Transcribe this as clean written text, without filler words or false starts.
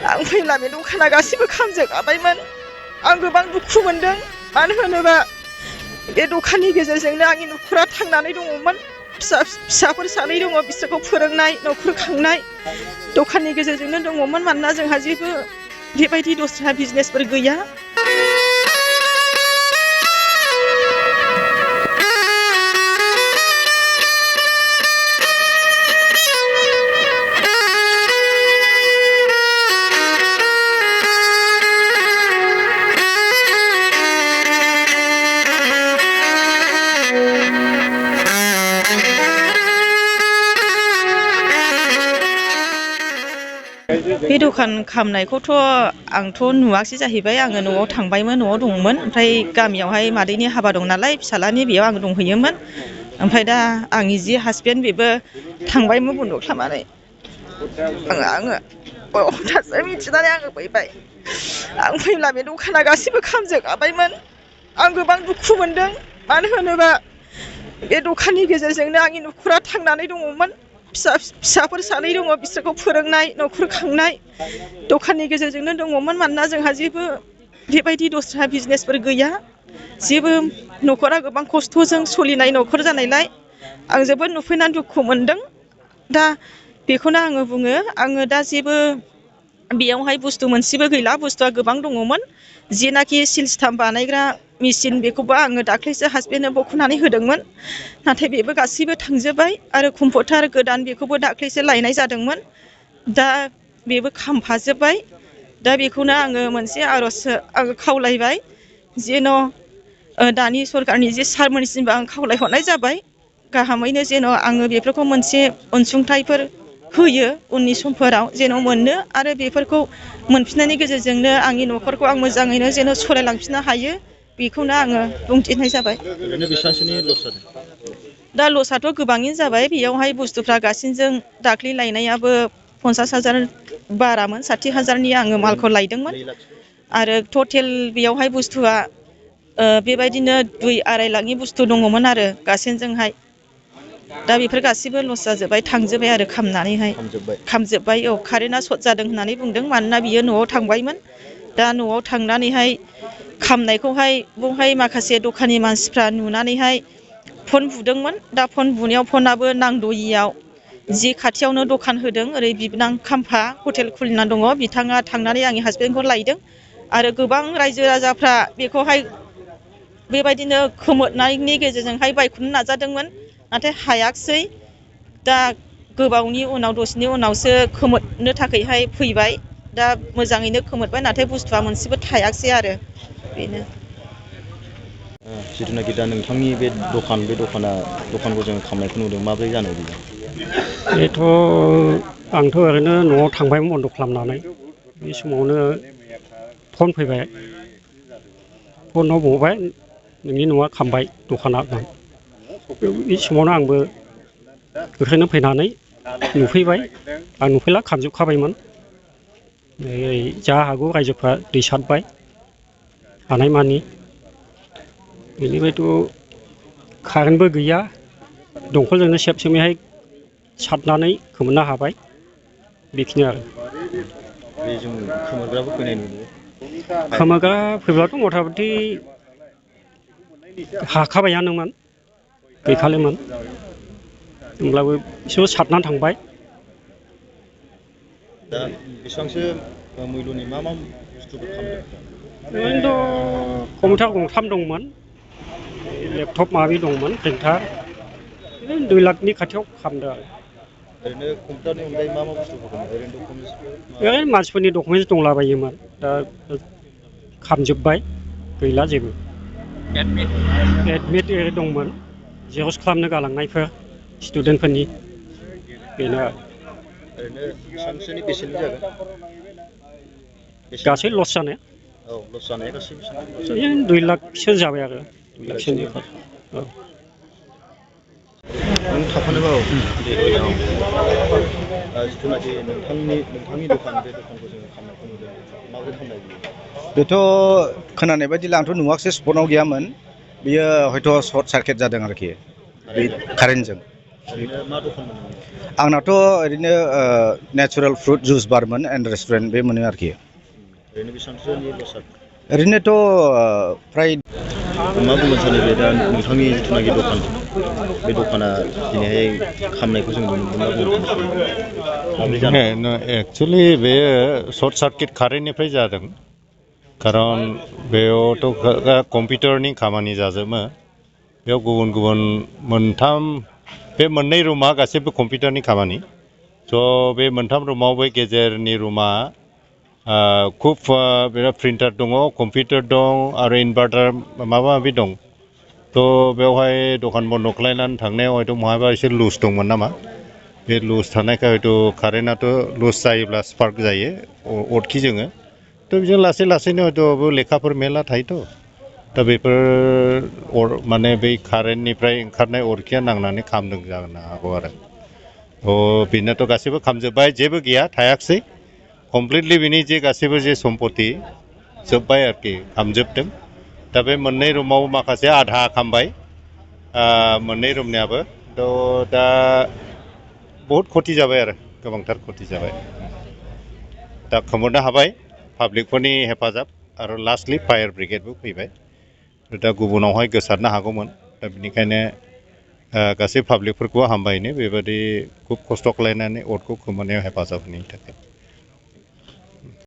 आं फैब्ला बे दखाना गासिबो खामजोबायमोन। आं गोबां दुखु मोनदों। मानो होनोबा बे दखाननि गेजेरजोंनो आंनि न'खरा थांनानै दङमोन। फिसाफोर सानै दङ, बिसोरखौ फोरोंनाय, न'खर खांनाय दखाननि गेजेरजोंनो दङमोन। मानोना जोंहा जेबो बेबायदि दस्रा बिजनेसफोर गैया। बे दखान खामनायखौथ' आंथ' नुवाखै जाहैबाय। आङो न'आव थांबायमोन, न'आव दंमोन। ओमफ्राय गामियावहाय मादैनि हाबा दं नालाय फिसालानि, बेयाव आं दंहैयोमोन। ओमफ्राय दा आंनि जि हासबेन्ड बेबो थांबायमोन बन्द खालामनानै। आङो हथातसो मिथिनानै आङो फैबाय। आं फैब्ला बे दखाना गासिबो खामजोबायमोन। आं गोबां दुखु मोनदों। मानो होनोबा बे दखाननि गेजेरजोंनो आंनि न'खरा थांनानै दङमोन। फिसाफोर सानै दङ, बिसोरखौ फोरोंनाय, न'खर खांनाय दखाननि गेजेरजोंनो दङमोन। मानोना जोंहा जेबो बेबायदि दस्रा बिजनेसफोर गैया। जेबो न'खरा गोबां खस्थ'जों सोलिनाय न'खर जानायलाय आं जोबोद नुफैनानै दुखु मोनदों। दा बेखौनो आङो बुङो, आङो दा जेबो बेयावहाय बुस्थु मोनसेबो गैला। बुस्थुआ गोबां दङमोन। जेनाखि सिल स्टाम्प बानायग्रा मेचिन, बेखौबो आङो दाख्लैसो हासबेन्डनो बख'नानै होदोंमोन। नाथाय बेबो गासैबो थांजोब्बाय। आरो कम्पिउटार गोदान बेखौबो दाख्लैसो लायनाय जादोंमोन। दा बेबो खामफाजोब्बाय। दा बेखौनो आङो मोनसे आर'जसो आङो खावलायबाय, जेन' दानि सरकारनि जे सारमोननिसिमबो आं खावलायहरनाय जाबाय, गाहामैनो जेन' आङो बेफोरखौ मोनसे अनसुंथाइफोर होयो उननि समफोराव जेन' मोनो। आरो बेफोरखौ मोनफिननायनि गेजेरजोंनो आंनि न'खरखौ आं मोजाङैनो जेन' सालायलांफिननो हायो, बेखौनो आङो बुंथिनाय जाबाय। ओरैनो बेसेबांसोनि लस जादों? दा लसआथ' गोबाङैनो जाबाय। बेयावहाय बुस्थुफ्रा गासैजों दाख्लै लायनायाबो 50,000 बारामोन। 60,000नि आङो मालखौ लायदोंमोन। आरो टटेल बेयावहाय बुस्थुआ बेबायदिनो 2-2.5 लाखनि बुस्थु दङमोन आरो गासैजोंहाय। दा बेफोर गासिबो लस जाजोब्बाय, थांजोब्बाय आरो खामजोब्बाय। औ, कारेन्टआ सर्ट जादों होननानै बुंदों। मानोना बियो न'आव थांबायमोन। दा न'आव थांनानैहाय खामनायखौहाय बहाय माखासे दखाननि मानसिफ्रा नुनानैहाय फन बुदोंमोन। दा फन बुनायाव फनाबो नांद'यियाव जि खाथियावनो दखान होदों, ओरै बिबोनां खाम्फा हटेल खुलिना दङ, बिथाङा थांनानै आंनि हासबेन्डखौ लायदों। आरो गोबां रायजो राजाफ्रा बेखौहाय बेबायदिनो खोमोरनायनि गेजेरजोंहाय बायख'नो नाजादोंमोन, नाथाय हायाखिसै। दा गोबावनि उनाव, दसेनि उनावसो खोमोरनो थाखायहाय फैबाय। दा मोजाङैनो खोमोरबाय, नाथाय बुस्थुआ मोनसेबो थायाखिसै आरो बेनो। जिथुनाखि दा नोंथांनि बे दखानखौ जों खामनायखौ नुदों, माब्रै जानाय बियो? बेथ' आंथ' ओरैनो न'आव थांबायमोन बन्द' खालामनानै। बे समावनो फन फैबाय। फनाव बुंबाय नोंनि न'आ खामबाय दखाना। बे समावनो आंबो बेखायनो फैनानै नुफैबाय। आं नुफैला खामजोबखाबायमोन। जा हागौ रायजोफ्रा दै सारबाय हानायमानि। बेनिफ्रायथ' कारेन्टबो गैया। दंखलजोंनो सेबसेबैहाय सारनानै खोमोरनो हाबाय, बेखिनि आरो। बे जों खोमोरग्राबो फैनाय नुदों। खोमोरग्रा फैब्लाथ' मथा मथि हाखाबायानोमोन, गैखालामोन। होमब्लाबो बिसोरबो सारनानै थांबाय। दा बेसेबांसो मुल्यनि मा बुस्थुफोर खामदों? ओरैनोथ' कम्पिउटार गंथाम दंमोन, लेपटप माबि दंमोन, प्रिन्टार। बिदिनो 2 लाखनि खाथियाव खामदों आरो। ओरैनो कम्पिउटारनि अनगायै मा बुस्थुफोर दं? ओरैनो ओरैनो मानसिफोरनि डकुमेन्टस दंलाबायोमोन। दा खामजोब्बाय, गैला जेबो। एडमिट दंमोन, जेरक्स खालामनो गालांनायफोर स्टुडेन्टफोरनि, बेनो आरो। ओरैनो बेसेबांसोनि बेसेनि जागोन? गासै लस जानाया? औ, लस जानाया गासै बेसेबां? बिदिनो 2 लाखसो जाबाय आरो। 2 लाखसोनि औ। नों थाफानोबा औ दे जिथुनाखि नोंथांनि दखान, बे दखानखौ जोङो खामनायखौ नुदों, माबोरै खामनाय बियो? बेथ' खोनानाय बायदिब्ला आंथ' नुवाखिसै, स्पटआव गैयामोन। बियो हयथ' सर्ट सार्किट जादों आरोखि, बे कारेन्टजों। ओरैनो मा दखानमोन? आंनाथ' ओरैनो नेचारेल फ्रुट जुइस बारमोन एन्ड रेस्टुरेन्ट बे मोनो आरोखि। ओरैनो बेसेबांसोनि लस जाखो? ओरैनोथ' फ्राय मा बुंनो सानो बे दा नोंथांनि जिथुनाखि दखान बे दखाना दिनैहाय खामनायखौ जों नुनो मोनदों, मा बुंनो सानो? माबोरै जानो? एक्सुवेलि बेयो सर्ट सार्किट कारेन्टनिफ्राय जादों। खारन बेयावथ' कम्पिउटारनि खामानि जाजोबो। बेयाव गुबुन गुबुन बे मोननै रुमा गासैबो कम्पिउटारनि खामानि। स' बे मोनथाम रुमाव बे गेजेरनि रुमा खुब बिराद प्रिन्टार दङ, कम्पिउटार दं आरो इनभार्टार माबा माबि दं। थ' बेवहाय दखान बन्द' खालायनानै थांनायाव हयथ' महाबा एसे लुज दंमोन नामा। बे लुज थानायखाय हयथ' कारेन्टआथ' लुज जायोब्ला स्पार्क जायो, अरखि जोङो। थ' बिजों लासै लासैनो हयथ' लेखाफोर मेरला थायोथ'। दा बेफोर माने बै कारेन्टनिफ्राय ओंखारनाय अरखिया नांनानै खामदों जानो हागौ आरो। थ' बेनाथ' गासैबो खामजोब्बाय, जेबो गैया थायाखिसै। कमप्लिटलि बिनि जे गासैबो जे सम्पति जोब्बाय आरोखि, खामजोबदों। दा बे मोननै रुमाव माखासे आधा खामबाय, मोननै रुमनियाबो। थ' दा बहुद खथि जाबाय आरो, गोबांथार खथि जाबाय। दा खोमोरनो हाबाय पाब्लिकफोरनि हेफाजाब आरो लास्टलि फायार ब्रिगेडबो फैबाय। दा गुबुनावहाय गोसारनो हागौमोन। दा बेनिखायनो गासै पाब्लिकफोरखौ हामबायनो बेबादि खुब खस्थ' खालायनानै अरखौ खोमोरनायाव हेफाजाब होनायनि थाखाय।